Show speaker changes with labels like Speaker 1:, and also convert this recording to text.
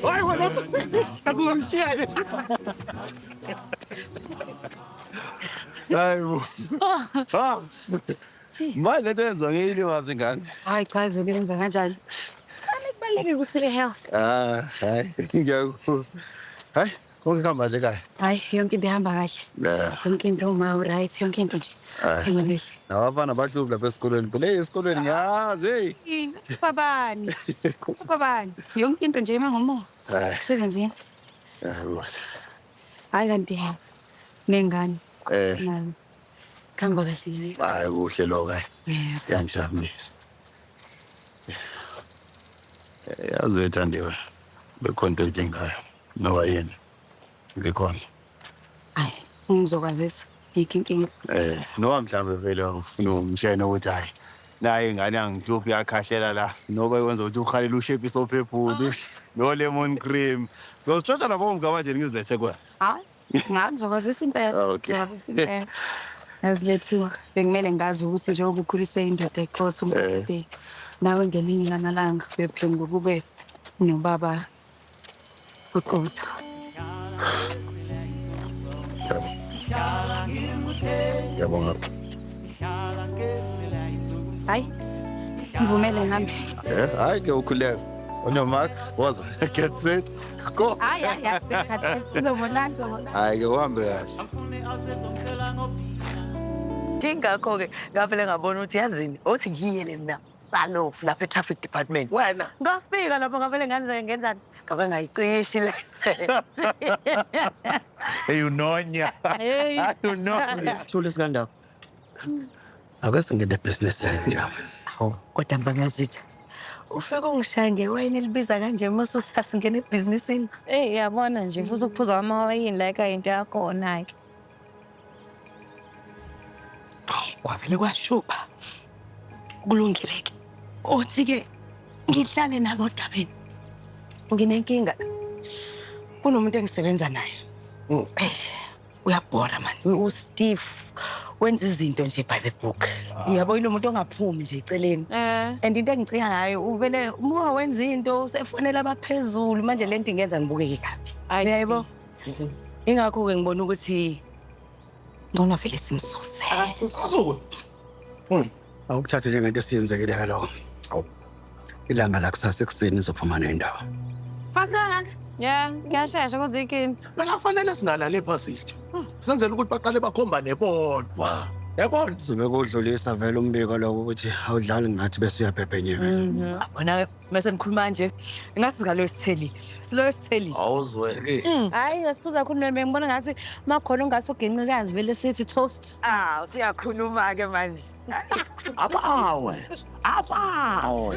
Speaker 1: Hayi wena akungamshiya.
Speaker 2: Hayi bo. Ah. Manje lento yenziwa ngiyilimaza ingane.
Speaker 3: Hayi cha, izokuyenza kanjani? Mane kubalulekile ukuthi sibe healthy.
Speaker 2: Ah, hayi ngiyakuzwa. Hayi, konke kuhamba kahle ekhaya.
Speaker 3: Hayi, yonke into ihamba kahle.
Speaker 2: Yeah.
Speaker 3: Yonke into uma right, yonke into nje.
Speaker 2: Hayi.
Speaker 3: Ihamba kahle.
Speaker 2: Nabafana bahluphi lapha esikolweni. Phela hey, esikolweni ngiyazi hey.
Speaker 3: Babani. Babani. Yonke into nje ima ngomumo.
Speaker 2: Hayi.
Speaker 3: Emsebenzini.
Speaker 2: Hayi bo.
Speaker 3: Hayi kanti nengane.
Speaker 2: Eh,
Speaker 3: Nayo. Kuhamba kahle nje.
Speaker 2: hayi kuhle lokho hayi.
Speaker 3: Yebo.
Speaker 2: Kuyangijabulisa. Yazi wethandiwe. Bekhona into oyidingayo. Noba yini. Ngikhona.
Speaker 3: Hayi, ngizokwazisa. Yikho inkinga.
Speaker 2: Eh, noma mhlambe vele ufuna umshayina ukuthi hayi naye ingane yangihluphi yakhahlela la noba ikwenza ukuthi uhalela ushephisa ophephuli no lemon cream. Ngizotshontsha nabo manje ngizilethe kwa.
Speaker 3: Hayi, ngizokwazisa impela.
Speaker 2: Okay.
Speaker 3: Ngizokwazisa impela. Yazilethiwa. Bekumele ngazi ukuthi njengoba ukhuliswe indoda eqotho umuntu nawe ngelinye lamalanga bebuhlungu kube nobaba oqotho.
Speaker 2: Ngiyabonga.
Speaker 3: Hayi, ngivumele ngihambe.
Speaker 2: Eh, hayi ke ukhuleka. On your marks, woza. Get set. Go.
Speaker 3: Hayi, hayi, akusekhathi. Sizobonana, sizobonana.
Speaker 2: Hayi ke uhambe kahle.
Speaker 4: Ingakho-ke ngavele ngabona ukuthi yazini othi ngiyele mina salofu lapha e-traffic department.
Speaker 1: Wena.
Speaker 4: Ngafika lapho ngavele ngenzani? Ngabe ngayicisha ilayisensi.
Speaker 2: Hey unonya.
Speaker 3: Hey.
Speaker 2: Hayi unonya.
Speaker 1: Sithule sikandaba. Ake singene ebhizinisini nje.
Speaker 4: Hawu, kodwa Mbangazitha, ufike ungishaya ngewayini elibiza kanje mase uthi asingene ebhizinisini.
Speaker 5: Eyi uyabona nje futhi ukuphuza amawayini la ekhaya into yakhona-ke.
Speaker 4: Kwavele kwashuba. Kulungile-ke. Uthi-ke ngihlale nalo odabeni. Nginenkinga. Kunomuntu engisebenza naye. Eish, uyabhora man. U-Steve wenza izinto nje by the book. Uyabo yilo muntu ongaphumi nje eceleni.
Speaker 5: Eh.
Speaker 4: And into engicika ngayo uvele uma wenza into usefonela abaphezulu manje lento ingenza ngibukeke kabi.
Speaker 5: Ayi.
Speaker 4: Uyayibo? Ingakho-ke ngibona ukuthi ngcono vele simsuse.
Speaker 1: Asuke.
Speaker 6: Awukuthathe njengento esiyenzekile lokho.
Speaker 2: Awu.
Speaker 6: Ilanga la kusasa ekuseni izophuma nendaba.
Speaker 4: Fast kangaka?
Speaker 5: Ya, kuyashesha kodwa ikinto.
Speaker 1: Phela kufanele singalali ephasiji. Senzela ukuthi baqale bakhombane bodwa. Yabona?
Speaker 6: Sibe kudlulisa vele umbiko lokho ukuthi awudlali ngathi bese uyabhebhenyeka.
Speaker 4: Abona mase nikhuluma nje ngathi singalo sithelile nje. Silo sithelile.
Speaker 1: Awuzweke.
Speaker 5: Hhayi, asiphuza kakhulu mina bengibona ngathi makhona ungathi uginqikazi vele sithi toast.
Speaker 4: Ah, usuyakhuluma ke manje.
Speaker 1: Abawe. Abawe.